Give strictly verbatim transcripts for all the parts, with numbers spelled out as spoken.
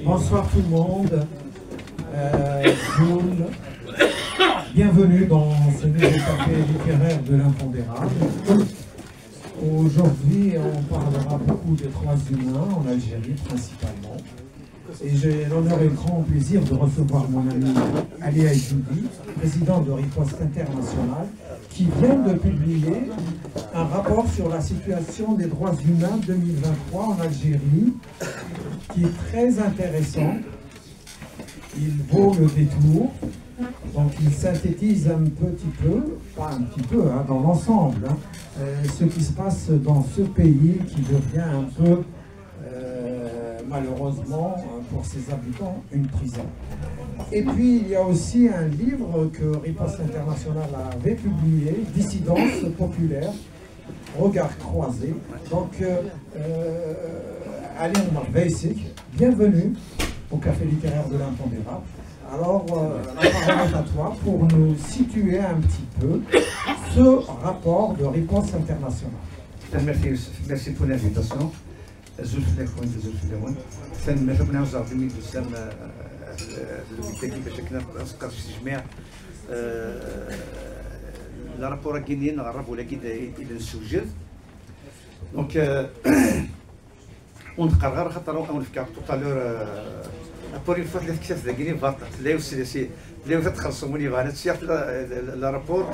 Bonsoir tout le monde. Euh, Jules, bienvenue dans ce nouveau café littéraire de l'Impondérable. Aujourd'hui, on parlera beaucoup des droits humains en Algérie principalement. Et j'ai l'honneur et le grand plaisir de recevoir mon ami Ali Aïdoudi, président de Riposte International, qui vient de publier un rapport sur la situation des droits humains deux mille vingt-trois en Algérie, qui est très intéressant. Il vaut le détour. Donc il synthétise un petit peu, pas un petit peu, hein, dans l'ensemble, hein, euh, ce qui se passe dans ce pays qui devient un peu, euh, malheureusement, euh, pour ses habitants, une prison. Et puis il y a aussi un livre que Riposte International avait publié, Dissidence populaire, Regards croisés. Donc, euh, euh, Ali, bienvenue au Café littéraire de l'Impondérable. Alors, euh, la parole est à toi pour nous situer un petit peu ce rapport de Riposte International. Merci, merci pour l'invitation. Azul fell-akent, azul fell-awen. Tanemmirt akk neɣ ẓer dimi d-tusam, eh, eh, deg wid-agi bac akken ad nseqqer s tejmiɛ. Eh, le rapport-agi-nni neɣ ṛṛabul-agi i d-nessewjed. Donc, eh, ur neqqar ara xaṭer ad wen-fkeɣ tout à l'heure, eh, pour une fois tella tektabt dagi-nni baṭel. Tella yiwet si, si, tella yiwet ad txellṣem win yebɣan ad tt-yaɣ, tella, eh, le, le rapport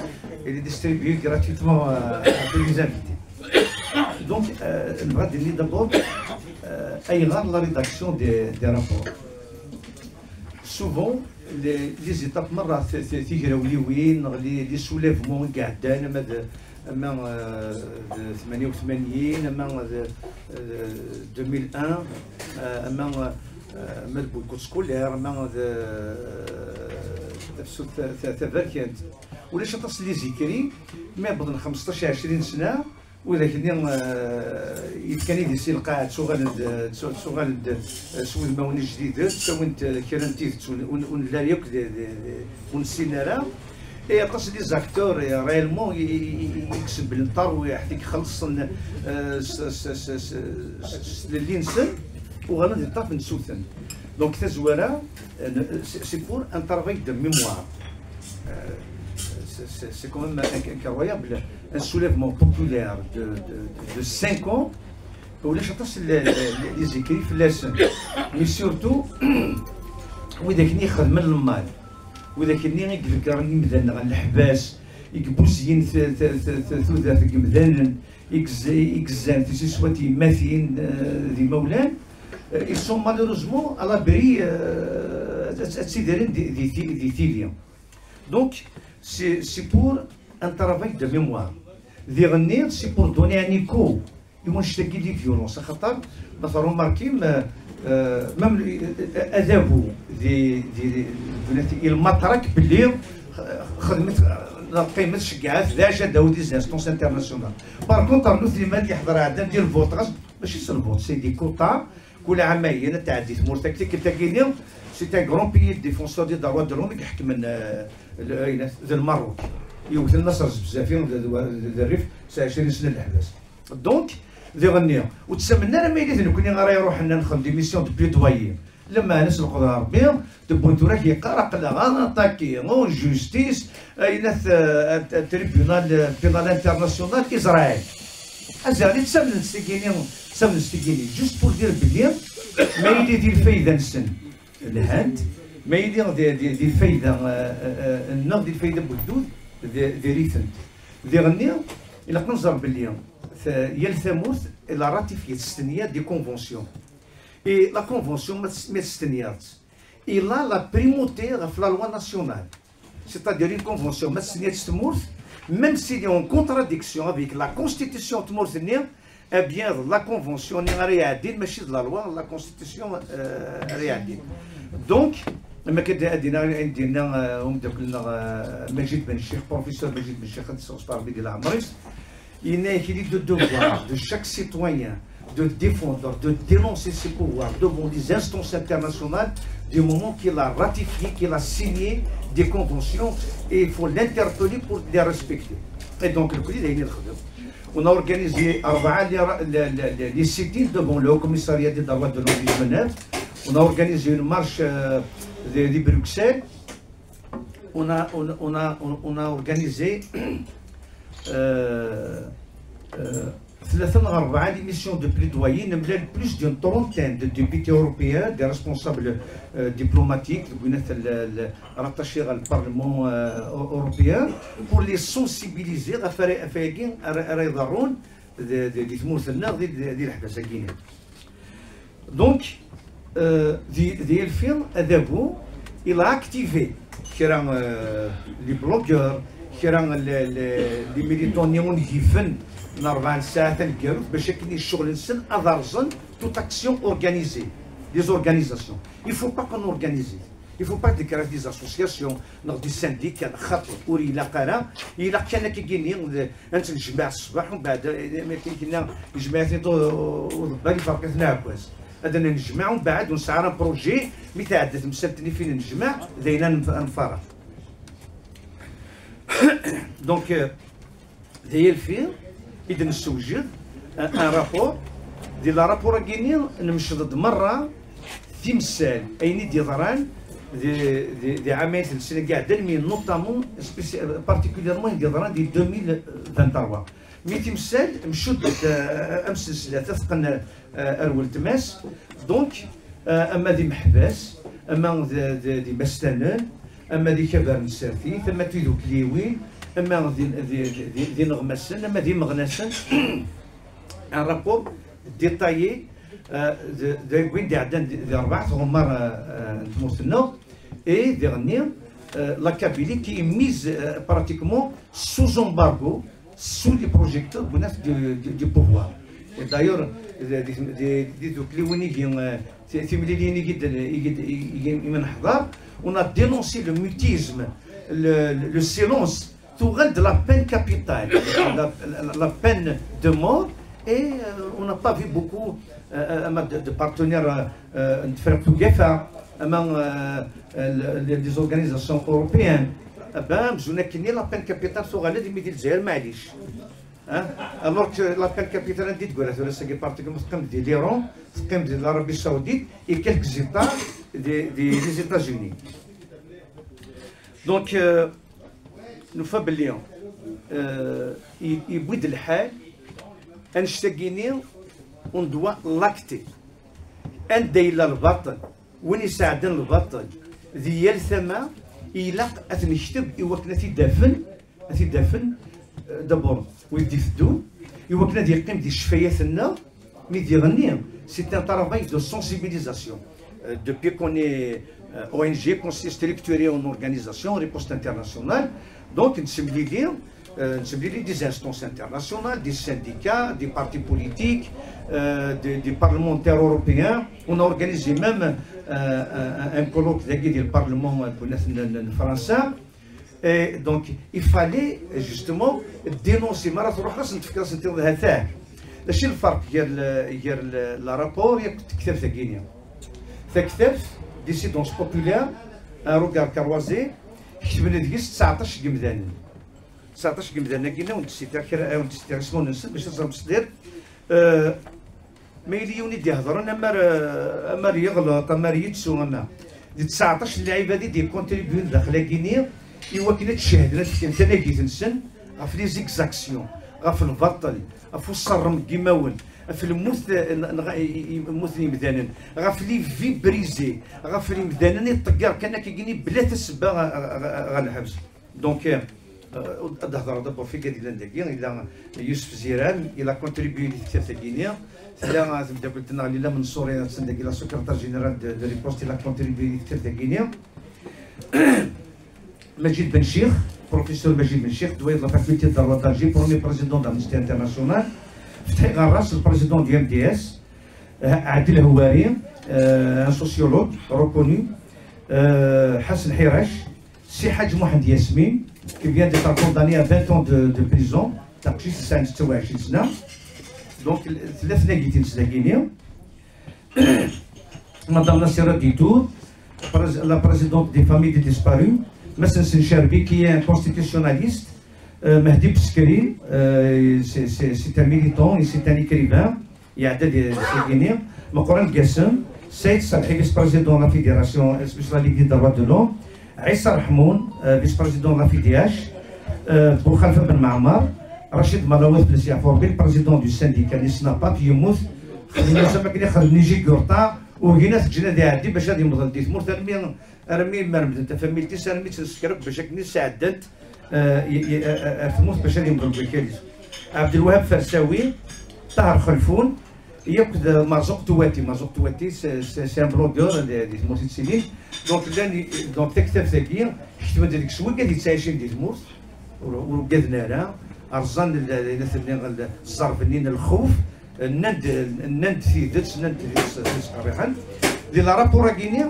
il est distribué gratuitement, eh, à tous les invités. Donc, euh, نبغى ندير d'abord, euh, ayɣer la rédaction des, des rapports. Souvent, les, les étapes merra, t- t- tigrawliwin, les, les soulèvements i iɛeddan, ama d, ama, euh, d tmanya u tmanyin, ama d, euh, deux mille un, euh, ama, euh, ama d boycott scolaire, ama d, euh, tafsut ta- ta- taberkant. Ulac aṭas n les écrits, mi wwḍen xmesṭac ɛecrin sna, widak-nni, eh, yefkan idis i lqaɛa, ttuɣalen-d, ttu- ttuɣalen-d, eh, s wudmawen ijdiden, ttawin-d, eh, kra n tidet ur n- ur nelli ara yakk d- d- d- ur nessin ara. Et aṭas n les acteurs, eh, réellement, i- i- i- i isebblen tarwiḥt, i ixellṣen, eh, s- s- s- s- s- s tlelli-nsen, uɣalen di ṭṭerf n tsuten. Donc tazwara, eh, c'est c'est pour un travail de mémoire. Euh, c'est- c'est c'est quand même inc- incroyable, un soulèvement populaire de, de, de cinq ans, ulac aṭas n le- le- les écrits fell-asen, mais surtout widak-nni ixedmen lmal, widak-nni i ibeggren imdanen ɣer leḥbas, i ibuzyen t- t- t- t- tudert n yimdanen, i izz- i izzan tisiswat n yemmatin, euh, d imawlan, euh, ils sont malheureusement à l'abri, euh, ad ad ttidiren di- di ti- di tili. Donc, c'est c'est pour un travail de mémoire. Diɣenni, c'est pour donner un écho i wanect-agi les violences. Axaṭer, ma tṛumarkim, euh, euh, même le- euh, adabu di, di, di, di, il matraque belli, euh, xedmet, euh, qqimet, ceggɛet, d acu adabu des instances internationales. Par contre, rnut liman yeḥḍer ɛeddan di lvot, ɣas mačči s lvot, c'est des quotas, kul ɛam ayen ad tɛeddi tmurt-agi, tikkelt-agi-nni, c'est un grand pays de défenseur des droits de l'homme i iḥekmen, euh, le- d Lmerruk. Yewwet Nasser Zebzafi d- d- d- d Rrif s ɛecrin sna n leḥbas. Donc, diɣenni, ur ttamen ara ma yella d nekkni ara iruḥen ad nexdem des missions de plaidoyer. Lameɛna s lqedra n Rebbi, tewwin tura yeqqar aql-aɣ en attaqué en justice, ayen at, at, at tribunal pénal international Israël. Azal ttamnen s tigini, ttamnen s tigini, juste pour dire belli ma yili di lfayda-nsen lhant, ma yili di, di, di lfayda, eh, eh, eh, nneɣ di lfayda n wegdud, di, diri-tent. Diɣenni, ilaq ad nẓer belli t- yal tamurt elle a ratifié, testenyaḍ des conventions. Et la convention, ma tes- ma testenyaḍ-tt, il a la primauté ɣef la loi nationale. C'est-à-dire une convention, ma testenyaḍ-tt tmurt, même s'il est en contradiction avec la constitution n tmurt-nni, eh bien, la convention-nni ara iɛeddin, mačči d la loi, la constitution, euh, ara iɛeddin. Donc, ma akka ad d-iniɣ ayen d-yenna, euh, umeddakel-nneɣ, euh, Majid Ben Ccix, professeur Majid Ben Ccix, ad d-sɣeṣ Rebbi di leɛmer-is, yenna-yak, il est de devoir de chaque citoyen de défendre, de dénoncer ses pouvoirs devant les instances internationales du moment qu'il a ratifié, qu'il a signé des conventions et il faut l'interpeller pour les respecter. Et donc, le président, il est on a organisé أربعة les, les, les, les sit-ins devant le Haut Commissariat des droits de l'homme de Genève On a organisé une marche euh, de, de Bruxelles. On a, on, on a, on, on a organisé euh, euh, ثلاثة أربعة l'émission de plaidoyer, نملال plus d'une trentaine de députés européens, des responsables euh, diplomatiques, deg winat l- l- rattachés ɣer le Parlement euh, européen, pour les sensibiliser ɣef ara- ɣef wagi ara ara iḍerrun di di- di tmurt-nneɣ di di- di leḥbas-agi. Donc, euh, di di Elfi, adabu, il a activé kra euh, les blogueurs, kra les les- les militants n yiwen yifen n rebɛa n ssaɛat taneggarut bac akken i ccɣel-nsen ad rẓen toute action organisée des organisations. Il faut pas qu'on organise. Il faut pas de créer des associations, neɣ des syndicats, xaṭer ur ilaq ara. Ilaq kan akka gini ad nettnejmaɛ ṣṣbeḥ, umbeɛd akken kina jmaɛatin uḍebbal iferq-iten aɛekkaz. Ad nejmeɛ umbeɛd ur nesɛi ara projet, mi tɛedda temsalt-nni fin nejmeɛ d ayen ad nf- ad nfareq. Donc euh, d Elfi i d-nessewjed un rapport. Di la rapport-agi-nni nemced-d merra timsal ayen i d-yeḍran di di di ɛamayen n ssin-agi iɛeddan, mais notamment particulièrement ayen d-yeḍran di deux mille vingt-trois. Mi timsal mcudd am sensla tafqen ar weltma-s. Donc ama d imeḥbas, ama d d d imastanen, ama d ikabar n tsertit, ama d tidukliwin, ama d d d d ineɣmasen, ama d imeɣnasen. Un rapport détaillé d d win d-iɛeddan di rebɛa tɣemmar n tmurt-nneɣ. Et diɣenni la Kabylie qui est mise pratiquement sous embargo sous les projecteurs du, du, du pouvoir. Et d'ailleurs, di tdukliwin-agi, timlilin-agi i d-neḥḍer, on a dénoncé le mutisme, le, le silence, tuɣal-d la peine capitale, la, la, la peine de mort, et euh, on n'a pas vu beaucoup euh, de, de partenaires euh, n Tefriqt Ugafa, ama euh, les organisations européennes, ben, amzun akkenni la peine capitale tuɣal-d imi di Lezzayer, maɛlic. Hein? Alors que la peine capitale anda i d-teggra tura sagi, pratiquement teqqim di l'Iran, teqqim di l'Arabie Saoudite et quelques États des, des, des États-Unis. Donc, euh, nufa belli euh, yewwi-d lḥal annect-agi-nni, on doit l'acter. Anda yella lbaṭel, win yesɛeddan lbaṭel di yal tama, ilaq ad t-nekteb i wakken ad t-id-afen, ad t-id-afen d'abord wid d-iteddun, i wakken ad yeqqim di ccfayat-nneɣ. Mi diɣenni, c'est un travail de sensibilisation. Euh, depuis qu'on est euh, O N G, qu'on s'est structuré en organisation, Riposte Internationale, donc nettemlili, euh, nettemlili des instances internationales, des syndicats, des partis politiques, euh, des, des parlementaires européens. On a organisé même euh, un, un colloque dagi di le Parlement euh, n France. Et donc, il fallait justement dénoncer. Mi ara truḥeḍ ad sen-tefkeḍ ad sen-tiniḍ hatah. D acu lferq gar le rapport yakk d tektabt-agi-nni? Taktabt, Dissidence populaire, un regard croisé, ketben deg-s tseɛṭac n yimdanen. Tseɛṭac n yimdanen-agi-nni, ad wen-d-ssitiɣ kra, ad wen-d-ssitiɣ ismawen-nsen bac ad teẓrem s dir. Ma yella yiwen i d-ihedṛen, amar amar yeɣleṭ, amar yettu, ama d tseɛṭac n lɛibad i d-yekkontribyun daxel-agi-nni i wakken ad cehden, ad fken tanagit-nsen ɣef les exactions, ɣef lbaṭel, ɣef uṣerrem n yimawen, ɣef lmut n yimdanen, ɣef les vies brisées, ɣef yimdanen i ṭṭeggar kan akka-gini bla tasebba ɣer lḥebs. Donc, euh, ad d-hedreɣ d'abord f wigad yellan dagi, yella Yusef Ziram, il a contribué i tektabt-agi-nni, tella temdakkelt-nneɣ Lila Mensouri, attan dagi, la secrétaire générale de, de Riposte, il a contribué i tektabt-agi-nni. Majid Ben Chikh, professeur Majid Ben Chikh, doyen de la faculté de droit d'Alger, premier président d'Amnesty International, Fetḥi Ɣerras, le président du M D S, Adil Houari, euh, un sociologue reconnu, euh, Hassan Hirache, Si Hadj Mohamed Yasmine, qui vient d'être condamné à vingt ans de, de prison, taqcict yesɛan setta u ɛecrin sna. Donc, tella tnagit-ines dagini. Madame Nassira Ditour, la présidente des familles des disparus, Mass Nsn Cherbi, qui est un constitutionnaliste, euh, Mehdi Beskri, euh, c'est un militant et c'est un écrivain, iɛedda di Sydney, Meqran Gassem, Saïd Salhi, vice-président de la fédération, euh, suisse la Ligue des droits de l'homme, Issa Rahmoun, euh, vice-président de la F I D H, euh, Boukhalifa Ben Mammar, Rachid Malawet Ben Siafourbi, président du syndicat Nisnapat, yemmut, xedmen-as am akken i xedmen i Jigurta, ugin ad t-ǧǧen ad iɛeddi bac ad yemḍel di tmurt, armi, armi mermden tafamilt-is, armi tt-nessekra bac akken i sɛeddant, euh, i, i, euh, euh, ar tmurt bac ad yemḍel deg wakal-is. Abdelwahab Fersawi, Tahar Khalfoun, yakk d Marzuq Touati. Marzuq Touati, c'est, c'est, c'est un blogueur di, di tmurt i ttilin. Donc, llan, donc, taktabt-agi, ketben-d deg-s wigad yettɛicin di tmurt, ur, ur ugaden ara, rẓan l-, l-, l-, zzerb-nni n lxuf, nnan-d, nnan-d tidet, nnan-d tidet, tidet qerriḥen. Di la rapport-agi-nni,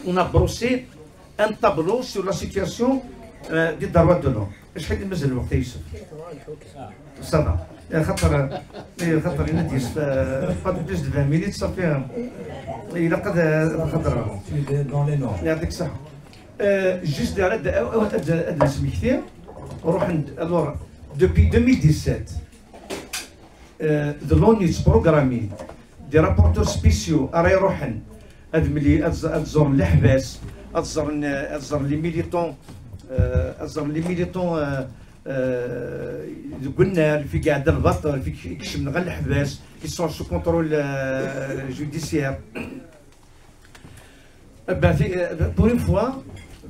on a brossé un tableau sur la situation, euh, des droits de l'homme. Acḥal i mazal lweqt, a Yusef? Ça va. Eh, xaṭer, eh, xaṭer, il a dit, euh, pas de plus de vingt minutes, ça fait, euh, il a pas de, xaṭer. Dans les normes. يعطيك الصحة. Euh, juste, ad, ad, ad, ad nesmekti, ruḥen-d, alors, depuis deux mille dix-sept, euh, de l'ONU programmé des rapporteurs spéciaux ara iruḥen ad mli-, ad ẓ-, ad ẓren leḥbas, ad ẓren, ad ẓren les militants, euh, ad ẓren les militants, euh, euh, deg unnar, fi iɛedda lbaṭel, fi i kecmen ɣer leḥbas, qui sont sous contrôle, euh, judiciaire. Eh ben, ti-, eh, pour une fois,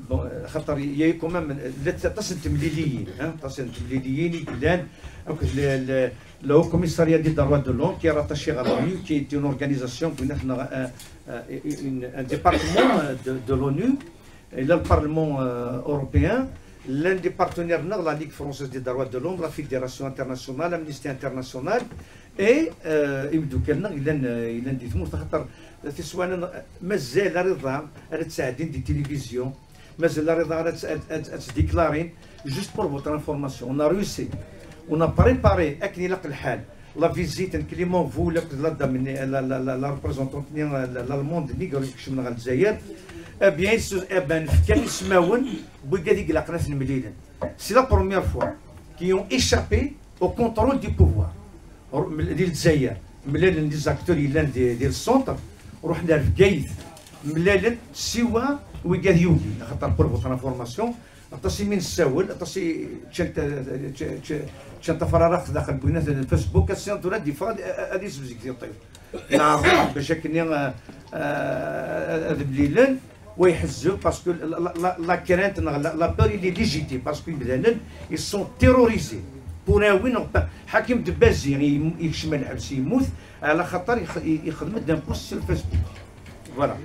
bon, eh, xaṭer il y a eu quand même, eh, llant aṭas n temliliyin, hein, aṭas n temliliyin i yellan akked le, le, le Haut Commissariat des droits de l'homme qui est rattaché à l'ONU, qui est une organisation, euh, euh, une, un département, euh, de, de l'ONU, et là, le Parlement, euh, européen, llan des partenaires-nneɣ, la Ligue française des droits de l'homme, la Fédération internationale, Amnesty International, et, euh, imeddukal-nneɣ yellan, euh, yellan di tmurt, axaṭer tiswanin mazal ar iḍ-a ara ttɛeddin di tilivizyu, mazal ar iḍ-a ara tt-, ad, ad, ad ttdiklarin. Juste pour votre information, on a réussi, on a préparé akken ilaq lḥal la visite n Clément Voul akked la dame-nni, la, la, la, la représentante-nni, la, l'allemande-nni i ikecmen ɣer Lezzayer. Eh bien, ils se, eh ben, nefka ismawen n wigad i ilaqen ad ten-mlilen. C'est la première fois qu'ils ont échappé au contrôle du pouvoir. Di Lezzayer, mlalen les acteurs yellan di, di le centre, ruḥen ar Bgayet, mlalen siwa wigad yugin, axaṭer pour votre information, aṭas imi nessawel, aṭas i ččant, ččant tafraraxt daxel n winat n Facebook, ass-a tura ad yeffeɣ ad, ad, ad yezbezg tiṭ-iw. Neɛreḍ bac akken, euh, euh, ad mlilen, wa iḥezzu, parce que la, la, la, la crainte, la, la peur, il est légitime, parce que imdanen, ils sont terrorisés. Pour un oui, non, pas. Hakim Debazi, i, ikcem lḥebs, yemmut, ala xaṭer ix-, i-, ixdem-d un post sur Facebook. Voilà.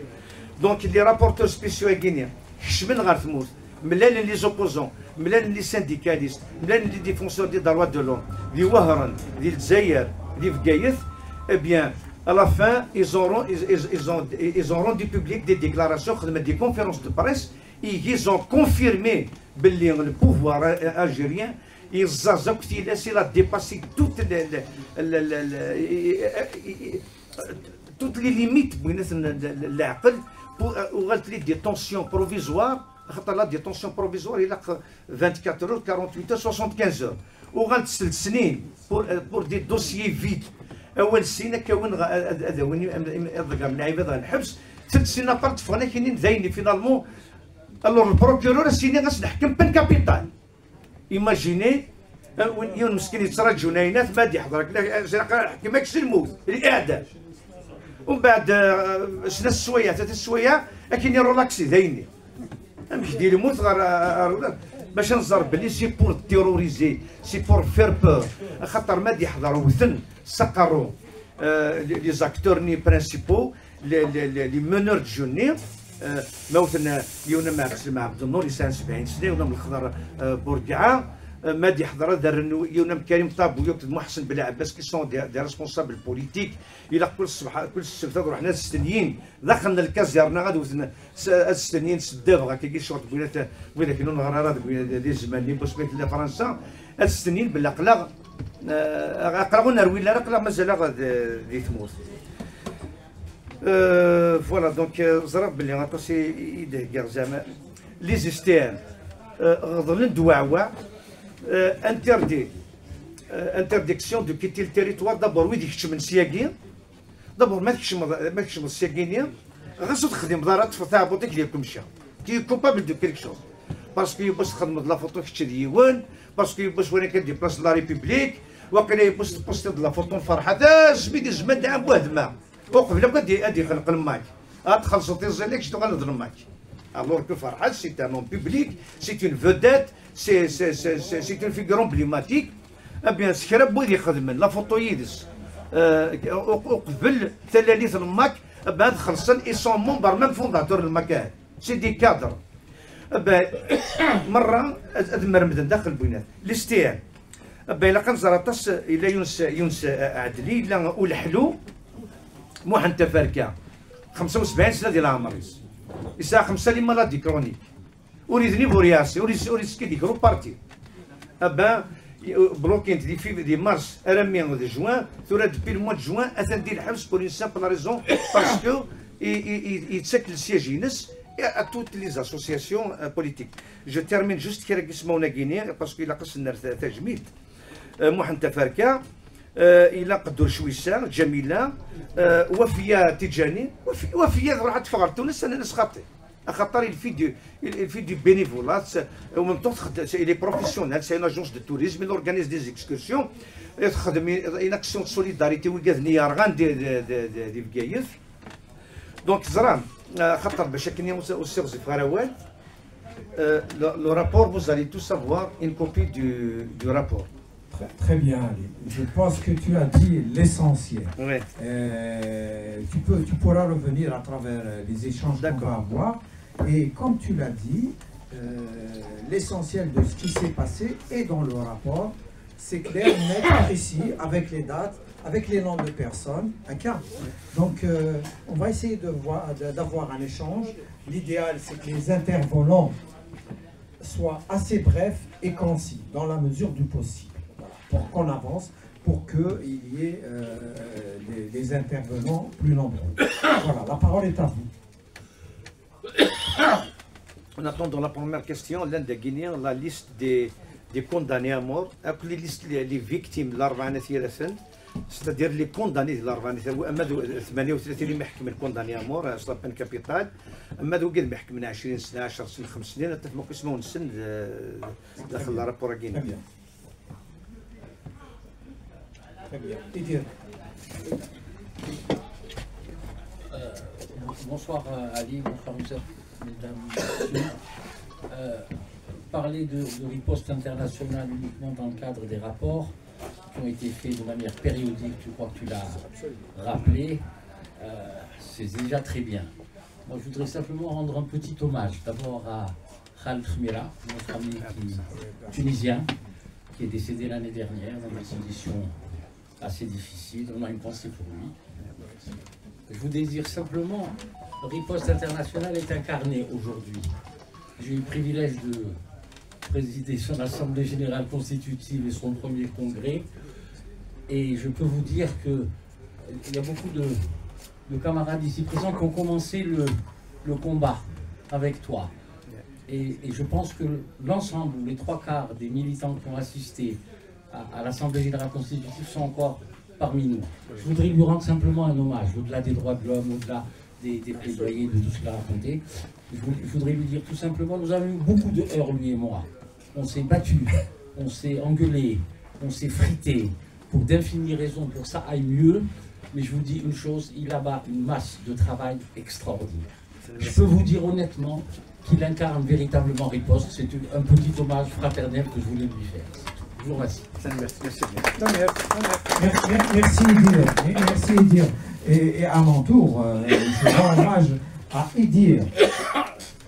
Donc, les rapporteurs spéciaux à Guinée, kecmen ɣer tmurt, mlalen les opposants, mlalen les syndicalistes, mlalen les défenseurs des droits de l'homme, di Wehran, di Lezzayer, di Bgayet, eh bien, à la fin, ils ont, ils, ils, ils ont, ils ont rendu public des déclarations, xedmen des conférences de presse, et ils ont confirmé belli le pouvoir, euh, algérien, yeẓẓaz akk tilas, il a dépassé toutes les, les, les, les, les, les, toutes les limites n leɛqel, pour, euh, uɣalent les détentions provisoires, xaṭer la détention provisoire, ilaq vingt-quatre heures, quarante-huit heures, soixante-quinze heures. Uɣalent seld snin pour, euh, pour des dossiers vides. Awal sin, ad k-awin ɣ-, ad, ad, ad awin im-, im-, ad ḍeggren lɛibad ɣer lḥebs. Seld snin après, ffɣen akkin dayen, finalement. Alors, le procureur, ad s-yini, ad s-neḥkem peine capitale. Imaginez, euh, win, yiwen meskin yettraǧun ayennat, ma ad d-yeḥḍer akken, ad, ad, ad ḥkem-ak s lmut, l'iɛdam. Umbeɛd, euh, snat sswayeɛ, tlata sswayeɛ, akken irulaksi, d ayenni. Amek di lmut ɣer, ɣer, ɣer, bac ad nẓer belli c'est pour terroriser, c'est pour faire peur. Axaṭer ma d-yeḥḍer wten s aqerru, euh, les, les acteurs-nni principaux, les, les, les, les meneurs de jeu-nni, euh, ma wten, euh, yiwen am Ɛebdelsellam Ɛebdennur, yesɛan sebɛin sna, yiwen am Lexḍer, euh, Burgaɛa, euh, ma d-yeḥḍer ad rren yiwen am Karim Tabou, akked Muḥsen Belɛebbas, qui sont des, des responsables politiques, ilaq kul ṣṣbeḥ, kul ssebt ad ruḥen ad stenyin daxel n lkazirna, ad wten s-, ad stenyin s ddabex, akkagi ccɣel n widak, widak ur neɣri ara deg wi-, di zzman-nni n wasmi tella Fransa, ad stenyin belli aql-aɣ, eh, aql-aɣ ur nerwil ara, aql-aɣ mazal-aɣ d-, di tmurt. Euh, voilà, donc, euh, ẓriɣ belli aṭas i, i d-heggaɣ zeɛma. Les S T M, euh, ɣeḍlen-d waɛwaɛ, euh, interdit, euh, interdiction de quitter le territoire, d'abord wid ikeččmen syagi, D'abord, ma tkecmeḍ, ma tkecmeḍ syagini, ɣas ur texdimeḍ ara, ṭṭfeḍ taɛebbuḍt-ik di kumca. Tu es coupable de quelque chose. Parce que yiwwas txedmeḍ la photo kečč d yiwen, parce que yiwwas win akka d place de la République, waqila yiwwas tpustiḍ la photo n Ferḥat, asmi d zzman d ɛam Wahedma. Uqbel akk ad d-, ad d-ixelq lemmak. Ad txellṣeḍ tiẓilin kečč tuɣaleḍ d lemmak. Alors que Ferḥat, c'est un homme public, c'est une vedette, c'est, c'est, c'est, c'est, c'est une figure emblématique. Eh bien, s kra n wid ixedmen la photo yid-s, euh, uq-, uqbel talalit n lemmak, eh ben, ad xellṣen, ils sont membres, même fondateur n lemmak, c'est des cadres. Eh ben, merra ad, ad mermden daxel n winat. L'I S T M. Eh ben, ilaq ad nẓer aṭas, yella Yunes, Yunes, euh, Ɛedli, yella Uleḥlu, Muḥend Taferka. Xemsa u sebɛin sna di leɛmer-is. Yesɛa xemsa les maladies chroniques. Ur yednib ur yeɛsi, ur yes-, ur yeskiddib ur parti. Ah ben, bloqué-t di fév-, di mars armi d juin, tura depuis le mois de juin, atan di lḥebs pour une simple raison, parce que i, i, i, yettak le siège-ines à toutes les associations, euh, politiques. Je termine juste kra n yismawen-agi-ni, parce que ilaq ad s-nerr ta-, tajmilt. Euh, Muḥend Taferka, euh, ilaq Ddur Cwissa, Ǧamila, euh, Wafiya Tijani, Wafi-, Wafiya tṛuḥ ad teffeɣ ɣer Tunes, ad nini-as xaṭi. Axaṭer il fait du, il, il fait du bénévolat, c'est, en même temps, c'est, il est professionnel, c'est une agence de tourisme, il organise des excursions, et txeddem une action de solidarité, wigad-nni yerɣan di, di, di, di, di Bgayet. Donc, teẓram, euh, xaṭer bac akken ur s-, ur ssiɣzif ara awal, euh, le, le rapport, vous allez tout savoir, une copie du, du rapport. Très, très bien, Ali. Je pense que tu as dit l'essentiel. Oui. Euh, tu peux, tu pourras revenir à travers, euh, les échanges qu'on va avoir. Et comme tu l'as dit, euh, l'essentiel de ce qui s'est passé est dans le rapport. C'est clair, net, précis, avec les dates, avec les noms de personnes. D'accord ? Donc, euh, on va essayer de voir, de, d'avoir un échange. L'idéal, c'est que les intervenants soient assez brefs et concis, dans la mesure du possible. Voilà. Pour qu'on avance, pour qu'il y ait, euh, des, des intervenants plus nombreux. Voilà, la parole est à vous. En attendant la première question, l'un des Guinéens, la liste des, des condamnés à mort, avec les listes, les, les victimes, l'Arba'a Nathirasen, c'est-à-dire les condamnés de l'Arba'a Nathirasen, أما ذو ثمانية وثلاثين اللي محكمين condamnés à mort, c'est la peine capitale, أما ذو قد محكمين عشرين سنة، عشر سنين، خمس سنين، أنت ما كنتش ما ونسن، آه، داخل la rapport Guinée. Très bien. Très bien. Idir. Euh, bonsoir, euh, Ali, bonsoir Youssef, mesdames, messieurs. Euh, parler de, de riposte internationale uniquement dans le cadre des rapports qui ont été faits de manière périodique, je crois que tu l'as rappelé, euh, c'est déjà très bien. Moi, je voudrais simplement rendre un petit hommage d'abord à Khaled Khmira, notre ami qui- tunisien, qui est décédé l'année dernière dans des conditions assez difficiles. On a une pensée pour lui. Je vous désire simplement, Riposte Internationale est incarnée aujourd'hui. J'ai eu le privilège de présider son Assemblée Générale Constitutive et son premier congrès. Et je peux vous dire que il y a beaucoup de, de camarades ici présents qui ont commencé le, le combat avec toi. Et, et je pense que l'ensemble, les trois quarts des militants qui ont assisté à, à l'Assemblée Générale Constitutive sont encore parmi nous. Je voudrais lui rendre simplement un hommage, au-delà des droits de l'homme, au-delà des, des plaidoyers, de tout ce qu'il a raconté. Je vou-, je voudrais lui dire tout simplement, nous avons eu beaucoup de heurts, lui et moi. On s'est battu, on s'est engueulé, on s'est frité, pour d'infinies raisons, pour que ça aille mieux. Mais je vous dis une chose, il abat une masse de travail extraordinaire. Je peux vous dire honnêtement qu'il incarne véritablement Riposte. C'est un petit hommage fraternel que je voulais lui faire. Je vous remercie. Merci, merci. Merci, merci, merci Idir. Et, et à mon tour, euh, je rends hommage à Idir,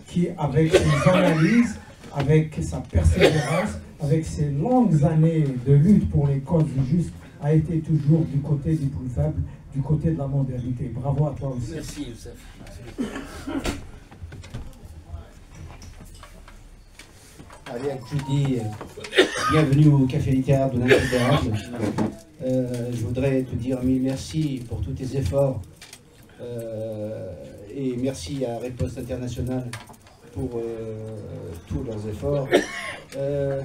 qui, avec ses analyses, avec sa persévérance, avec ses longues années de lutte pour les causes justes, a été toujours du côté des plus faibles, du côté de la modernité. Bravo à toi aussi. Merci, Youssef. Allez, Judy, euh, bienvenue au Café Littéraire de l'Indifférence. Euh, je voudrais te dire mille merci pour tous tes efforts, euh, et merci à Riposte Internationale pour, euh, tous leurs efforts. Euh,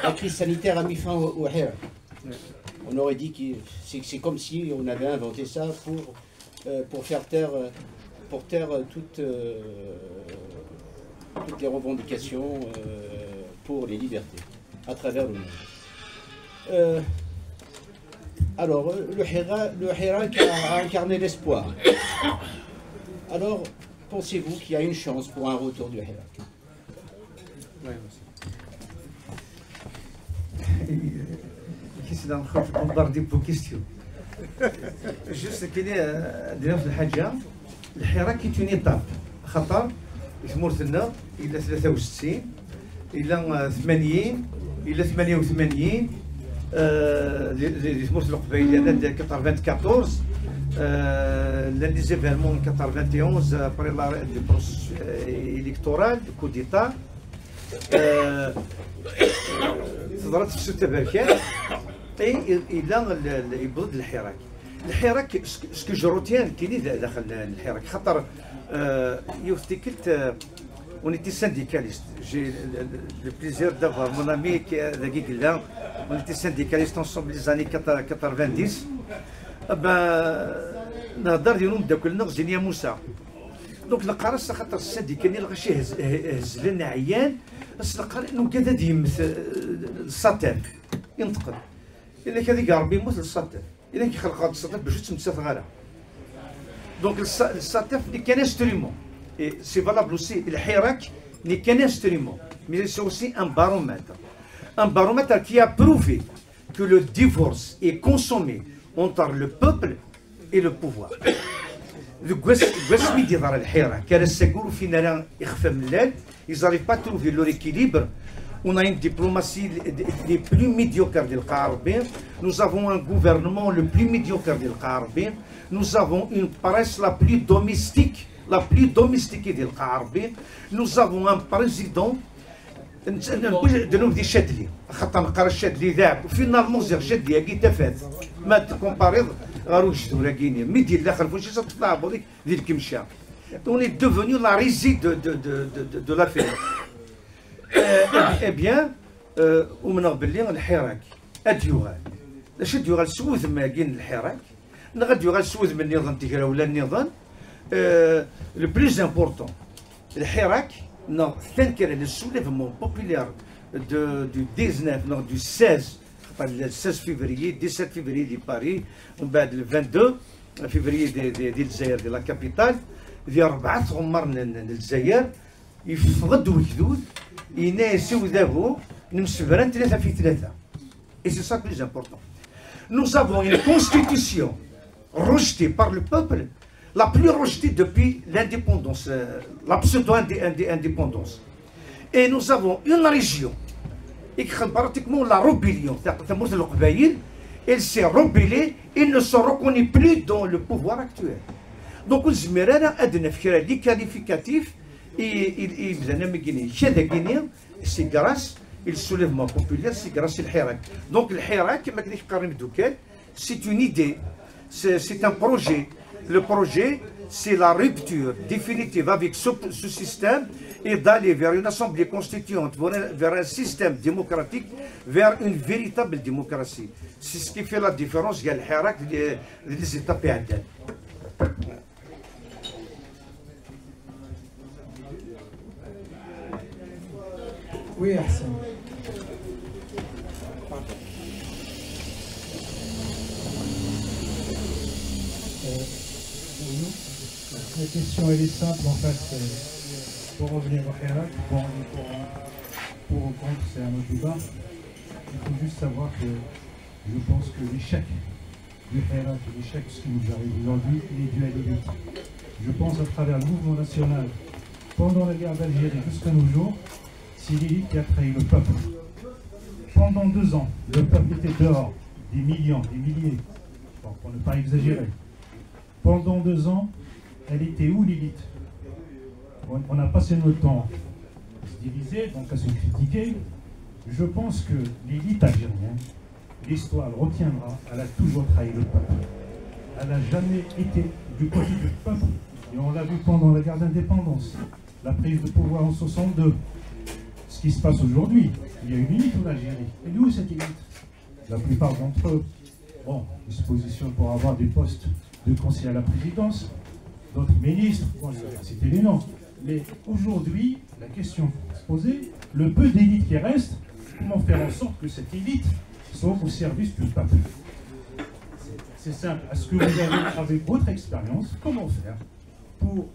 la crise sanitaire a mis fin au, au rêve. On aurait dit que c'est c'est comme si on avait inventé ça pour, euh, pour faire taire, euh, pour taire, euh, toutes, euh, toutes les revendications, euh, pour les libertés à travers le monde. Euh, alors, euh, le Hirak, le Hirak a, a incarné l'espoir. Alors, pensez-vous qu'il y a une chance pour un retour du Hirak ? Qu'est-ce qu'on bombardé pour question ? Juste كاين درنا في الحاجه. الحراك est une étape. خاطر تمورتنا الا ثلاثة وستين، الا ثمانين، الا ثمانية وثمانين، آه، دي دي تمورت القبايليه انا quatre-vingt-quatorze، آه، les événements quatre-vingt-onze après l'arrêt du processus électoral, du coup d'état. آه، تضرب في ست بركات. اي الا يبض الحراك. الحراك ce que je retiens كاين داخل الحراك خاطر، آه، يوث تيكلت، آه، on était syndicaliste. J'ai le plaisir d'avoir mon ami qui est داكي قلنا. On était syndicaliste ensemble les années quatre-vingt-dix. نهضر ديالهم داك النغ زينيا موسى. Donc نقرا خاطر السادي كان يلغى شي هز- هزلان عيان. بس نقرا انه كذا ديمت الساتير ينتقل. الا كان يجي ربي يموت الساتير، الا كيخلق هذا الساتير باش تمسات غالا. Donc الساتير n'est qu'un instrument. Et c'est valable aussi الحراك n'est qu'un instrument, mais c'est aussi un baromètre, un baromètre qui a prouvé que le divorce est consommé entre le peuple et le pouvoir. Deg wass mi d-yeḍra lḥira, kar ass-agi ur ufin ara ixef amellal, ils n'arrivent pas à trouver leur équilibre. On a une diplomatie des plus médiocres di lqaɛa Ṛebbi. Nous avons un gouvernement le plus médiocre di lqaɛa Ṛebbi. Nous avons une presse la plus domestique, la plus domestiquée di lqaɛa Ṛebbi. Nous avons un président نبغي ندير شادلي. خاطر نقرا الشادلي ذاك وفينالمون زير شادلي هاكي تفات. ما تكومباريض غير وجدور هاكيني مي دير لا خلف وشي صوت تطلع بوريك دير الكمشه. On est devenu la risée de, de, de, de, de, de l'affaire. Eh bien, umneɣ belli lḥirak ad yuɣal. D acu ad yuɣal s wudem-agi n lḥirak? Neɣ ad yuɣal s wudem nniḍen, tegrawla nniḍen? Le plus important, lḥirak neɣ tankra, le soulèvement populaire de, du dix-neuf neɣ du seize, le seize février, dix-sept février di Paris, umbeɛd le vingt-deux février di, di, di Lezzayer, di la capitale, di rebɛa tɣemmar n, n, n Lezzayer, yeffeɣ-d wegdud, yenna-yas i udabu, nemsebran tlata fi tlata. Et c'est ça le plus important. Nous avons une constitution rejetée par le peuple, la plus rejetée depuis l'indépendance, euh, la pseudo-indépendance. Et nous avons une région, pratiquement la rébellion, c'est-à-dire elle s'est rebellée, ils ne se reconnaissent plus dans le pouvoir actuel. Donc, les qualificatifs, c'est grâce au soulèvement populaire, c'est grâce au Hirak. Donc, le Hirak, c'est une idée, c'est un projet. Le projet, c'est la rupture définitive avec ce, ce système et d'aller vers une assemblée constituante, vers un, vers un système démocratique, vers une véritable démocratie. C'est ce qui fait la différence, il y a le Hirak, les, les étapes. Oui, Hassan. Euh, la question, elle est simple, en fait. Euh, pour revenir au Hirak, pour, pour, pour ou contre, c'est un autre débat. Il faut juste savoir que je pense que l'échec du Hirak, l'échec, ce qui nous arrive aujourd'hui, il est dû à l'élite. Je pense à travers le mouvement national, pendant la guerre d'Algérie jusqu'à nos jours, c'est l'élite qui a trahi le peuple. Pendant deux ans, le peuple était dehors, des millions, des milliers, bon, pour ne pas exagérer. Pendant deux ans, elle était où, l'élite ? On a passé notre temps à se diviser, donc à se critiquer. Je pense que l'élite algérienne, l'histoire le retiendra, elle a toujours trahi le peuple. Elle n'a jamais été du côté du peuple. Et on l'a vu pendant la guerre d'indépendance, la prise de pouvoir en soixante-deux. Ce qui se passe aujourd'hui, il y a une élite en Algérie. Elle est où, cette élite ? La plupart d'entre eux, Bon, disposition pour avoir des postes de conseiller à la présidence, d'autres ministres, bon, je vais pas citer les noms. Mais aujourd'hui, la question se posait, le peu d'élite qui reste, comment faire en sorte que cette élite soit au service du peuple? C'est simple. Est-ce que vous avez, avec votre expérience, comment faire pour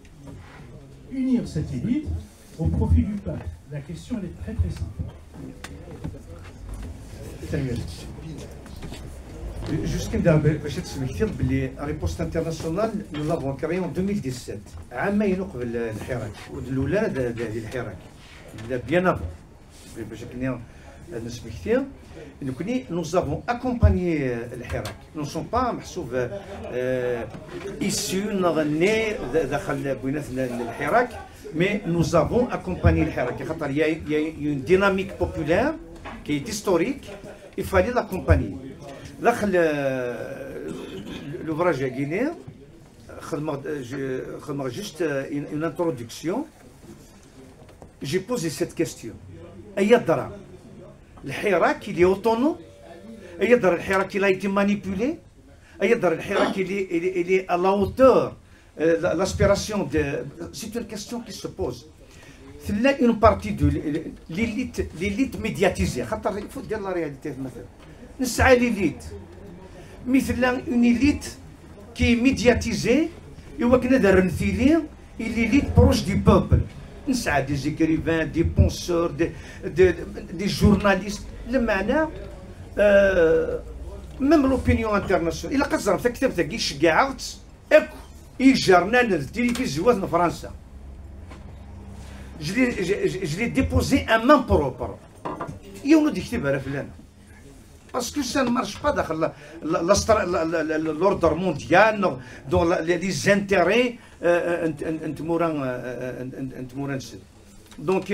unir cette élite au profit du peuple? La question, elle est très très simple. Juste كنبدا باش تسمكتي بلي ريبوست انترناسيونال nous l'avons créé en deux mille dix-sept, عامين قبل الحراك. ولولا هذا الحراك, bien avant. باش كنا نسمكتي نكوني nous avons accompagné الحراك. Nous ne sommes pas محسوب issus نغني داخل بيناتنا الحراك, mais nous avons accompagné الحراك خاطر il y a une dynamique populaire qui est historique. Il fallait l'accompagner. داخل l'ouvrage هاكيني خدمغ juste une introduction. J'ai posé cette question. أي درا الحراك il est autonome؟ أي درا الحراك il a été manipulé؟ أي درا الحراك il est à la hauteur, l'aspiration de... C'est une question qui se pose. Une partie de l'élite, l'élite médiatisée, خاطر il faut dire la réalité. مثلا نسعى l'élite, mais une élite qui est médiatisée, et l'élite proche du peuple. نسعى des écrivains, des penseurs, des, des, des journalistes. لمعنى, même l'opinion internationale. إلا قصرت كتبت كي شجعت أكو إيجرنان التلفزيوات فرنسا. Je l'ai déposé à main propre. يونو دي كتب على فلان. Parce que ça ne marche pas داخل l'ordre mondial, dans les intérêts n tmura n tmura-nsen. Donc,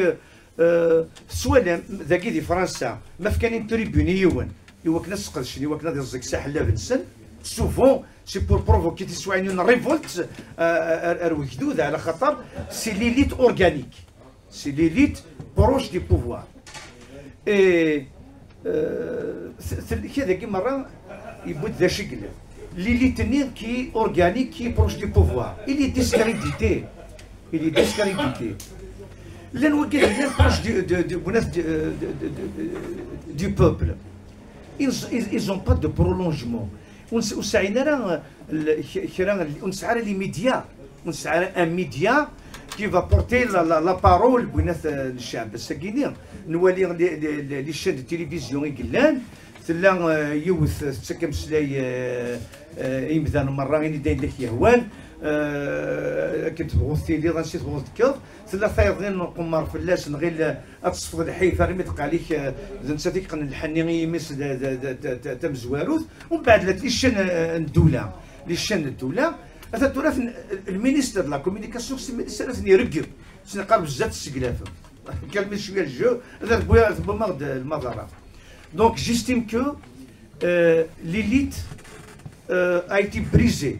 teswalam dagi di Fransa, ma fkan une tribune i yiwen, i wakken ad sqedcen, i wakken ad iẓẓeg s aḥellab-nsen, souvent c'est pour provoquer tiswaɛin, une révolte ar wegdud, ɛla xaṭer c'est l'élite organique, c'est l'élite proche du pouvoir. Et kra dagi merra yewwi-d d acu i yellan. L'élite-nni qui est organique, qui est proche du pouvoir, il est discrédité. Il est discrédité. Llan wigad yellan proche du, du, du, du, du peuple. Ils, ils, ils ont pas de prolongement. Ur sɛin ara kra, ur nesɛi ara les médias, ur nesɛi ara un média qui va porter la, la, la parole n ccɛeb. Ass-agi-ni nwali les chaînes de télévision i yellan, tella yiwet tettak ameslay i yimdanen merra, ini-d ayen i k-yehwan, akken tebɣuḍ tiliḍ, ansi tebɣuḍ tekkeḍ. Tella tayeḍ-nni n uqemmar fell-as, nɣil ad teṣfeḍ lḥif armi d-qqal-ik d nettat i yeqqnen lḥenni i yimi-s tamezwarut. Umbeɛd la les chaînes n ddula, les chaînes n ddula. Ata tura le ministre de la communication s iman-is ara ten-ireggem, s neqqar bezzaf tesseglafem. Calmez cwiya le jeu, ad tewwim-aɣ-d lmaḍara. Donc j'estime que l'élite a été brisée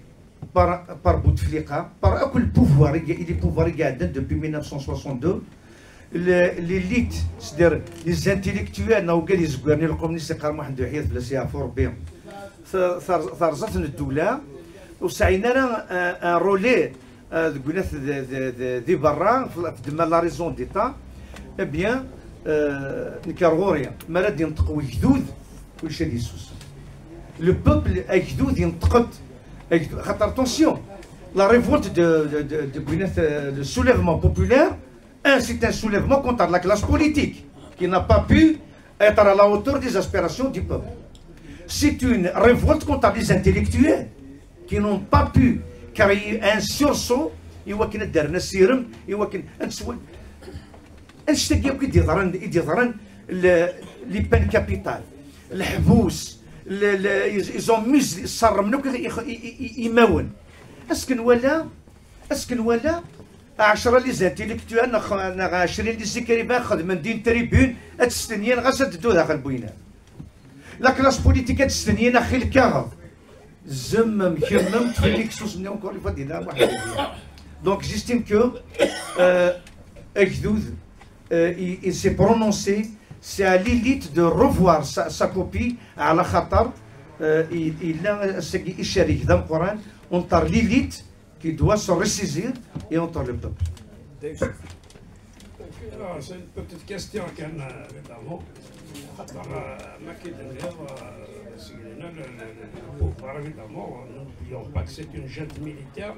par, par Bouteflika, par akk le pouvoir, les pouvoirs i iɛeddan depuis mille neuf cent soixante-deux. L'élite, c'est-à-dire les intellectuels, neɣ wigad izegren ilqum-nni s iqqar Muḥend Uḥyad fell-as yeɛfu Rebbi, terẓa-ten ddula, ur sɛin ara un relais deg unat di berra, f ddemma la raison d'état. Eh bien, nekk ar ɣur-i, mi ara d-yenṭeq wegdud, kullec ad yessusem. Le peuple, agdud yenṭeq-d. Xaṭer attention, la révolte de, de, de, de, le soulèvement populaire, un, c'est un soulèvement contre la classe politique qui n'a pas pu être à la hauteur des aspirations du peuple. C'est une révolte contre les intellectuels qui n'ont pas pu créer un sursaut i wakken ad d-rren asirem, i wakken ad neswel. Annect-agi akk i d-yeḍran, i d-yeḍran, les peines capitales, leḥbus, ils ont mis, ṣerrmen akk imawen. Est-ce que nwala, est-ce que nwala ɛecra les intellectuels neɣ ɛecrin les écrivains xedmen din tribune ad testenyin ɣas ad d-teddu daxel n winar? La classe politique ad testenyin axi lkaɣeḍ. Zemmem, kemmem, tfelli ksus-nni encore une fois d-yenna Muḥend. Donc j'estime que agdud, il s'est prononcé, c'est à l'élite de revoir sa, sa copie, ɛla xaṭer Euh, il, il a un icerrig d ameqqran entre l'élite qui doit se ressaisir et entre le peuple. Ah, c'est une petite question كان évidemment. خاطر ما كي دير سيدنا le pouvoir, évidemment, n'oublions pas que c'est une junte militaire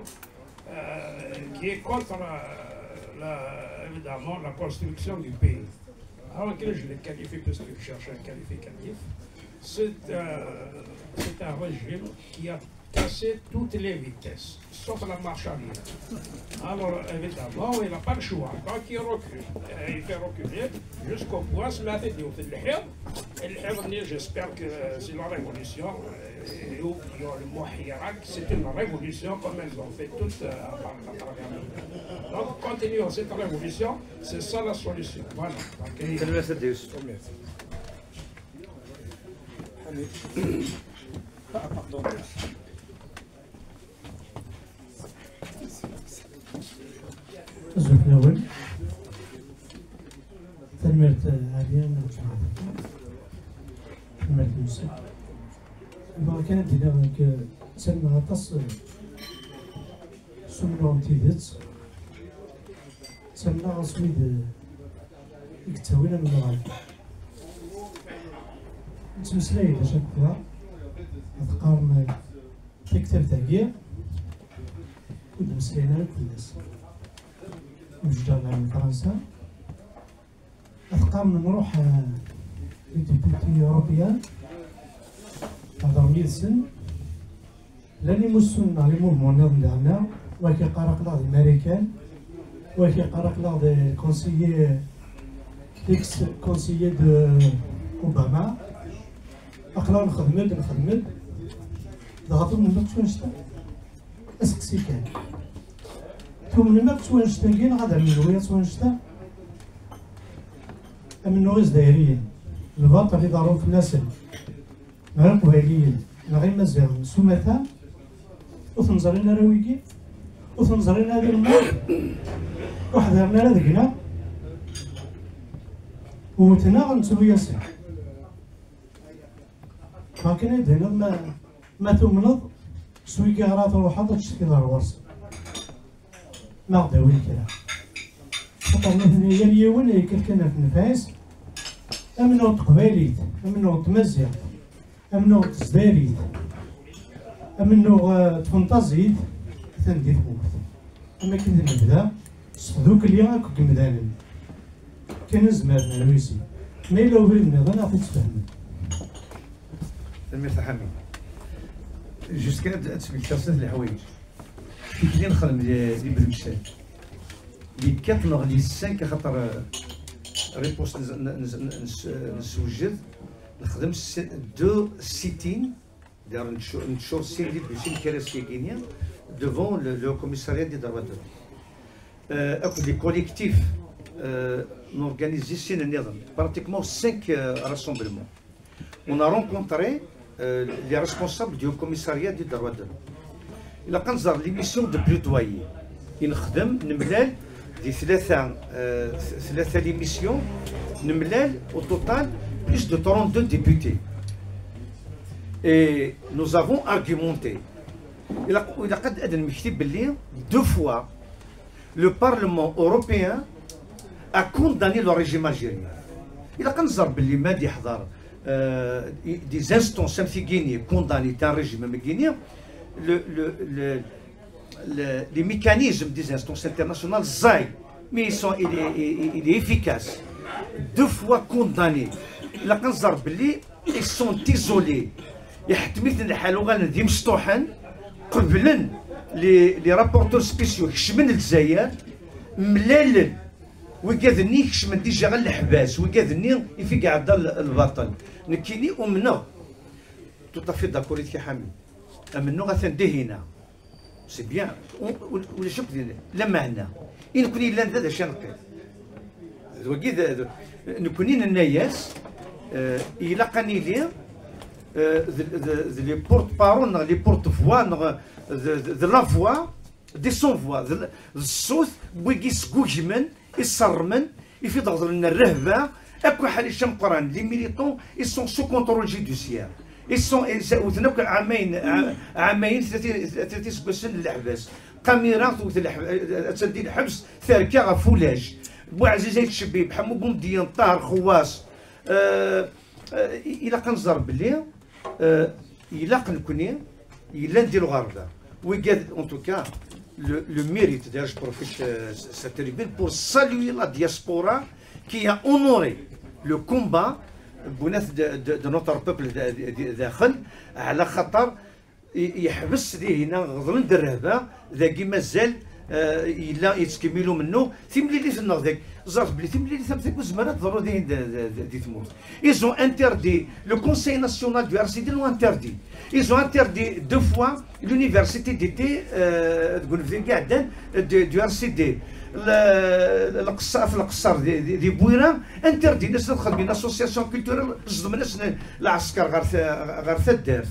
euh, qui est contre euh, la, évidemment la construction du pays. Alors que je le qualifie, parce que je cherche un qualificatif, c'est euh, c'est un régime qui a cassé toutes les vitesses, sauf la marche arrière. Alors, évidemment, il n'a pas le choix. Donc, il recule. Euh, il fait reculer jusqu'au point, se mettre au fil de l'herbe. Et le herbe, j'espère que euh, c'est la révolution. Euh, et oublions le mot hirak, c'est une révolution comme elles ont fait toutes euh, à travers le monde. Donc, continuons cette révolution, c'est ça la solution. Voilà. Donc, Tanemmirt a Dda Yusef. Azul fell-awen. Tanemmirt, eh, Ɛli, tanemmirt Yusef. Bɣiɣ kan ad d-iniɣ nekk, eh, ttamneɣ aṭas, eh, s umennuɣ n tidet. Ttamneɣ s wid, eh, i yettawin amennuɣ-agi. Nettmeslay-d acakwa, ad qqaren, eh, taktabt-agi ur d-mmeslayen ara akk fell-as. Mjejjeɣ lɛelm n Fransa, ad qqaren nruḥ, eh, les députés européens, heḍren yid-sen, llan imussunen neɣ les mouvements nniḍen daɣen, wa k-iqqar aql-aɣ di Marikan, wa k-iqqar aql-aɣ di conseiller, ex-conseiller de Obama, aql-aɣ nxeddem-d, nxeddem-d, dɣa tumnem akk s wannect-a? Aseqsi kan. Tumnem akk s wannect-agi neɣ ad am-nwi s wannect-a? Amennuɣ Izzayriyen, lbaṭel iḍerrun fell-asen, neɣ Iqbayliyen, neɣ Imaziɣen, s umata, ur ten-ẓrin ara wigi, ur ten-ẓrin ara di lmut, ur ḥdiren ara deg-neɣ, wwten-aɣ, nettru-yasen. Akken ad d-tiniḍ ma, ma tumneḍ s wigi ara truḥeḍ ad tcetkiḍ ar ɣur-sen. Ma ɣ-d-awin kra. Xaṭer nutni yal yiwen yekker kan ɣef nnfeɛ-is, amennuɣ n teqbaylit, amennuɣ n tmaziɣt, amennuɣ n tezdarit, amennuɣ eh, n tfenṭazit, atan di tmurt. Am akken d-nebda s tdukli akk n yimdanen. Kan nezmer nerwi sin. Ma yella ubrid nniḍen, ad t-id-sfehmen. Tanemmirt a Ḥami. Juste kan ad d-, ad d-smektiɣ snat n leḥwayeǧ. Tikli nexdem di, di Bruxelles. Di quatre neɣ di cinq, axaṭer, euh, réponse nez-, nez-, nez-, nessewjed, nexdem s-, deux sit-in, d'ailleurs, neččur, neččur sin di, sin kras yagini, devant le, le commissariat des droits de l'homme. Euh, akked les collectifs, euh, n organiser sin nniḍen, pratiquement cinq, euh, rassemblements. On a rencontré, euh, les responsables du commissariat des droits de l'homme. Ilaq ad nẓer l'émission de plaidoyer i nexdem, nemlal di tlata, euh, tlata l'émission, nemlal au total plus de trente-deux députés. Et nous avons argumenté. Ilaq, ilaq ad, ad nmekti belli deux fois le Parlement européen a condamné le régime algérien. Ilaq ad nẓer belli ma d-iḥḍer, euh, des instances am tigini condamné un régime am tigini, le, le, le, le, les mécanismes des instances internationales ẓẓay, mais ils sont, il est, il est efficace. Deux fois condamné. Ilaq ad nẓer belli ils sont isolés. Iḥettem-iten lḥal, uɣalen d imecṭuḥen, qeblen les, les rapporteurs spéciaux kecmen Lezzayer, mlalen. Wigad-nni kecmen déjà ɣer leḥbas, wigad-nni i fi iɛedda l-, lbaṭel. Nekkini umneɣ, tout à fait d'accord avec Ḥami. Amennuɣ atan dihina. C'est bien. U-, u-, ulac akk din lameɛna. I nekkni yellan da d acu neqqim. D wagi d, d, nekkni nenna-yas, euh, ilaq ad nili, euh, d, d, d les porte-parole neɣ les porte-voix neɣ d, d, d la voix des sans-voix, d, d ṣṣut n wigi sgugmen, iṣerrmen, i fi d-ɣeḍlen rrehba, akk aḥric ameqqran, les militants, ils sont sous contrôle judiciaire. Ils sont, ils sont, wten akk ɛamayen, ɛamayen, tlata iseggasen n leḥbas. Qamira tewwet leḥbas, attan di lḥebs, terka ɣef ulac. Buɛziz Ayt Cebbi, Ḥemmu Bumedyen, Ṭaher Xewwas. Euh, euh, ilaq ad nẓer belli, euh, ilaq nekni yellan di lɣerba. Wigad, en tout cas, le, le mérite, d'ailleurs, je profite, euh, cette tribune pour saluer la diaspora qui a honoré le combat de, de, de notre peuple daxel, على خاطر yeḥbes dihin, ɣeḍlen-d rrehba, dagi mazal, euh, yella yettkemmil umennuɣ. Timlilit-nneɣ deg, ẓret belli timlilit am tagi ur tezmir ad teḍru dihin di tmurt. Ils ont interdit, le Conseil national du R C D l'ont interdit. Ils ont interdit deux fois l'université d'été, euh, deg unebdu iɛeddan, euh, du, du R C D. Lqeṣṣer di Bwira, interdit-asen ad xedmen association culturelle, ẓedmen-asen lɛesker ɣer taddart.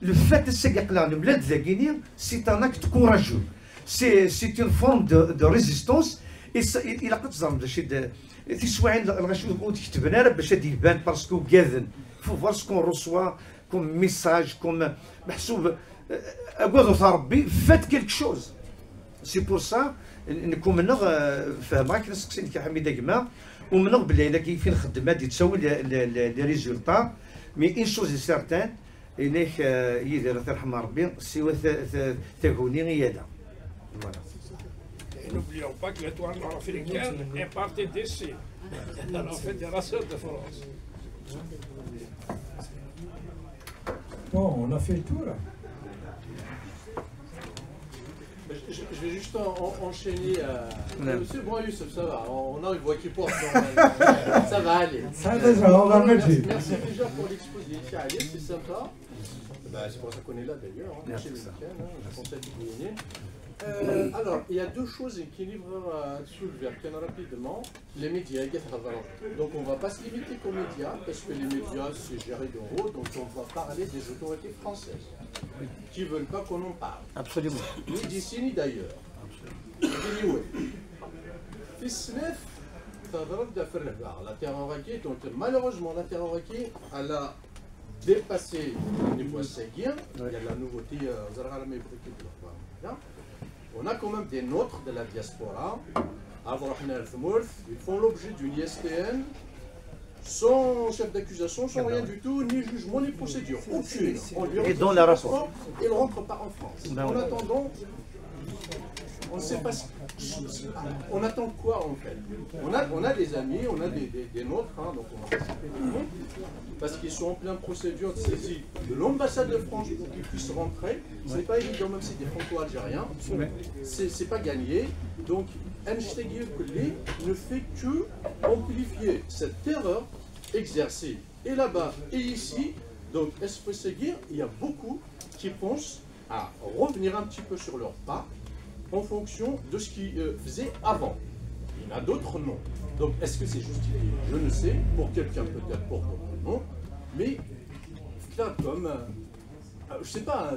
Le fait ass-agi aql-aɣ nemlal-d dagini, c'est un acte courageux. C'est une forme de résistance. Ilaq ad teẓrem d acu i d tiswiɛin, lɣaci ur d-ketben ara bac ad d-iban, parce que ugaden. Faut voir ce qu'on reçoit comme message, comme meḥsub, euh, agad ur Rebbi, faites quelque chose. C'est pour ça, nekk umneɣ, euh, fehmeɣ akken aseqsi-nnek a Ḥamid a gma, umneɣ belli ayen akka i nxeddem ad d-yettawi les résultats, mais une chose est certaine, inek, euh, Yidir ad t-irḥem Rebbi, siwa taguni i yala. Voilà. Et n'oublions pas que l'étoile nord-africaine est partie d'ici, à la Fédération de France. Bon, on a fait le tour, là. Je, je vais juste enchaîner. Euh, c'est bon, Youssef, ça va. On a une voix qui porte. Ça va aller. Ça va, ça va, merci, merci déjà pour l'exposé, c'est sympa. Bah, c'est pour ça qu'on est là d'ailleurs, hein, chez les week-ends, hein, je pense à Dibouyouni. Euh, alors, il y a deux choses qui livre à soulever, bien rapidement. Les médias, donc on ne va pas se limiter qu'aux médias, parce que les médias, c'est géré d'en haut, donc on va parler des autorités françaises qui ne veulent pas qu'on en parle. Absolument. Ni d'ici ni d'ailleurs. Anyway. Fils Smith, la terreur, donc malheureusement, la terreur, elle a dépassé le niveau séguien. Il y a de la nouveauté, euh, on a quand même des nôtres de la diaspora. Ils font l'objet d'une I S T N sans chef d'accusation, sans rien du tout, ni jugement, ni procédure. Aucune. Et dans la rapport. Ils ne rentrent pas en France. En attendant, on ne sait pas. On attend quoi en fait ? On a, on a des amis, on a des, des, des nôtres, hein, donc on va pas citer tout le monde, parce qu'ils sont en pleine procédure de saisie de l'ambassade de France pour qu'ils puissent rentrer. C'est pas évident, même si des franco-algériens. C'est pas gagné. Donc, Einstein ne fait que amplifier cette terreur exercée et là-bas et ici. Donc, S P C G, il y a beaucoup qui pensent à revenir un petit peu sur leur pas en fonction de ce qu'ils, euh, faisaient avant. Il y en a d'autres, non. Donc, est-ce que c'est justifié ? Je ne sais. Pour quelqu'un, peut-être, pour d'autres, non. Mais, là, comme, euh, euh, je sais pas,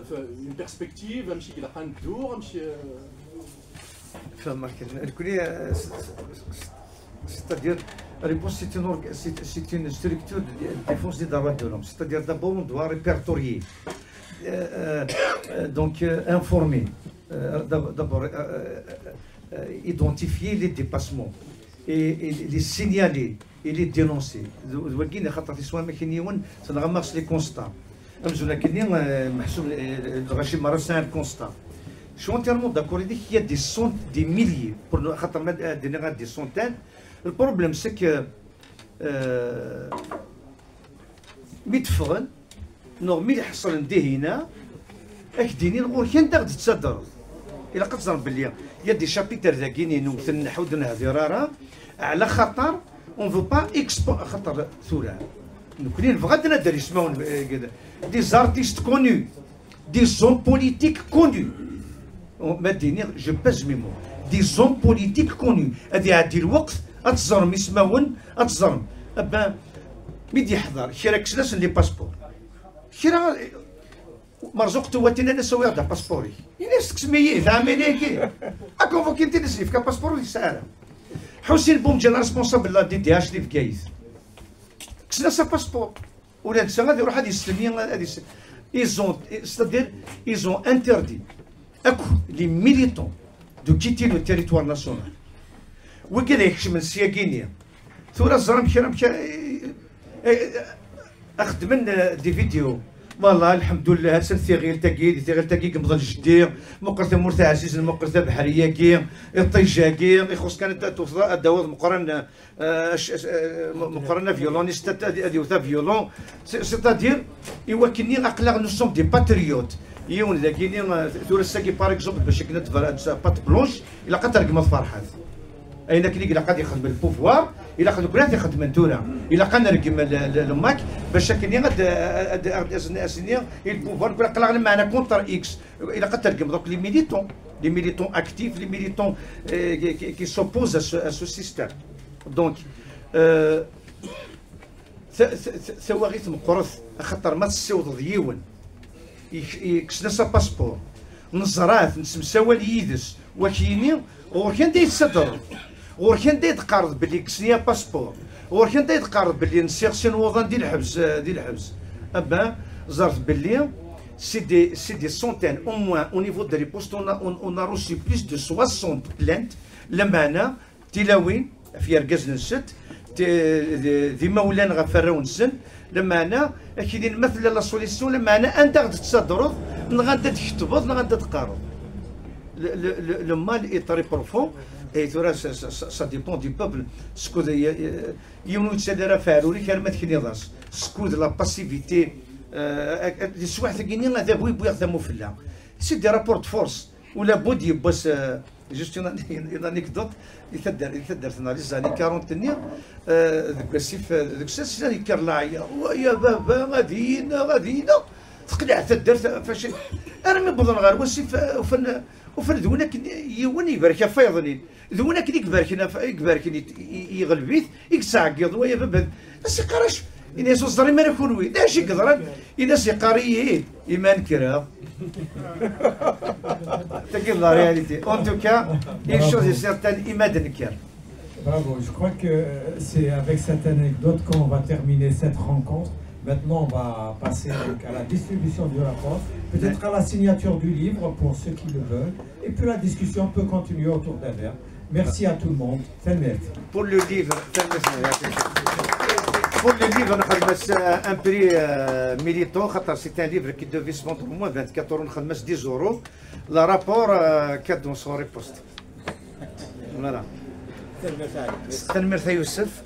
une perspective, un petit tour, un petit. C'est-à-dire, la réponse, c'est une, c'est une structure de défense des droits de l'homme. C'est-à-dire, d'abord, on doit répertorier, euh, euh, donc, euh, informer, euh, d'abord, euh, euh, identifier les dépassements et, et les signaler et les dénoncer. D wagi, xaṭer tiswa am akken yiwen, tenɣa-aɣ s les constats. Amzun akkenni, euh, meḥsub, euh, lɣaci merra sɛan constat. Je suis entièrement d'accord avec, il y a des cent, des milliers, pour ne, xaṭer ma d-, ad d-iniɣ des centaines. Le problème, c'est que, euh, mi d-ffɣen, neɣ mi ḥeṣlen dihina, ad k-d-inin ɣur-k anda ɣ-d-tettadreḍ. Ilaq ad teẓrem belli, il y a des chapitres dagini newten nḥu ur d-nehdir ara, ɛla xaṭer on veut pas expo-, xaṭer tura nekni nebɣa ad nader ismawen, eh, des artistes connus, des hommes politiques connus. Ma d-iniɣ, je pèse mes mots. Des hommes politiques connus. Ad iɛeddi lweqt, ad teẓrem ismawen, ad teẓrem. Ah ben, mi d-yeḥḍer, kra kksen-asen les passeports. Kra, Merzuq Tuwatin, ad as-awiɣ-d apaspuṛ-ik. Ini-as, tekksem-iyi-t, ɛmil-agi. Akonvokin-t-id, as-yefk apaspuṛ, ur yesɛi ara. Ḥusin Bumǧan, responsable de la D D H di Bgayet. Kksen-as apaspuṛ. Ula d netta ad iruḥ ad yestenyi, ad yestenyi. Ils ont, c'est-à-dire, ils ont interdit akk les militants de quitter le territoire national. Wigi ad ikecmen syagini. Tura ẓran kra amek, eh, eh, xedmen, eh, des vidéos. Voilà, lḥemdullah, atan tiɣilt-agi, di tiɣilt-agi yemḍel jeddi, meqqer tamurt ɛzizen, meqqer tabeḥri-agi, iṭij-agi, ixuṣ kan ad tewteḍ, ad d-tawiḍ meqqren, eh, ac-, ac-, eh, meqqren aviolonist, ad, ad, ad yewt aviolon. C'est-, c'est-à-dire, i wakken-nni aql-aɣ, nous sommes des patriotes. Yiwen dagini, eh, tura ass-agi, par exemple, bac akken ad tebra-, ad tebra patte blanche, ilaq ad tregmeḍ Ferḥat. Ayen akken i ilaq ad ixdem le pouvoir, ilaq nekkni ad t-ixedmen tura. Ilaq ad nergem le, le, le MAK, bac akken ad, ad, ad, ad as-nini i le pouvoir, nekkni aql-aɣ lmeɛna contre X. Ilaq ad tergem donc les militants, les militants actifs, les militants, euh, qui, qui, qui s'opposent à ce, à ce système. Donc, euh, ta-, ta-, ta-, tawaɣit meqqret, axaṭer ma tessiwḍeḍ yiwen, yek-, yekksen-as apaspuṛ, neẓra-t, nettemsawal yid-s, wak yini, ɣur-k anda yettadreḍ? Ɣur-k anda i d-qqareḍ belli kksen-iyi apaspuṛ? Ɣur-k anda i d-qqareḍ belli nsiɣ sin wuḍan di lḥebs, eh, di lḥebs? Ah ben, ẓret belli c'est des, c'est des centaines, au moins au niveau de la riposte, on a, on, on a reçu plus de soixante plaintes, lameɛna tilawin ɣef yergazen-nsent, ti-, d, d imawlan ɣef warraw-nsen, lameɛna, akinin ma tella la solution, lameɛna anda ɣ-d-tettadreḍ, neɣ anda d-tketbeḍ, neɣ anda d-teqqareḍ. Le, le, le, le mal est très profond, et tura, ça, ça, ça, ça dépend du peuple. Skud y-, y-, yiwen ur yettali ara ɣef uɛrur-ik arma tekniḍ-as. Skud la passivité, euh, leswaḥt-agi-nni, adabu yewwi-ɣ tamufella. C'est des rapports de force. Ula bud yiwwas, euh, juste une, une, une anecdote, di taddart, di taddart-nneɣ, les années quarante-nni, euh, deg wasif, euh, deg usas, yekker leɛyaḍ, wa ya baba, ad iyi-ineɣ, ad iyi-ineɣ. Teqleɛ taddart, fac, armi wwḍen ɣer wasif, euh, ufan, ufan d win akken yiwen iberk ɣef wayeḍnin. D win akken i iberken ɣef, i iberken i, i, i, iɣleb-it, i yettɛeggiḍen, wa ya baba, as iqqar acu? Ini-as, ur ẓrim ara kunwi, d acu i yeḍran? Ini-as, yeqqar-iyi-d, iman kreɣ. Tagi d la réalité. En tout cas, une chose est certaine, ima d-nekker. Bravo, je crois que c'est avec cette anecdote qu'on va terminer cette rencontre. Maintenant, on va passer donc à la distribution du rapport, peut-être à la signature du livre pour ceux qui le veulent. Et puis la discussion peut continuer autour d'un verre. Merci à tout le monde. Tanemmirt. Pour le livre, pour le livre, nxedm-as, euh, un prix, euh, militant, خاطر c'est un livre qui devait se vendre au moins vingt-quatre euros, nxedm-as dix euros. Le rapport, euh, cadeau sur riposte. Voilà. Tanemmirt a Youssef.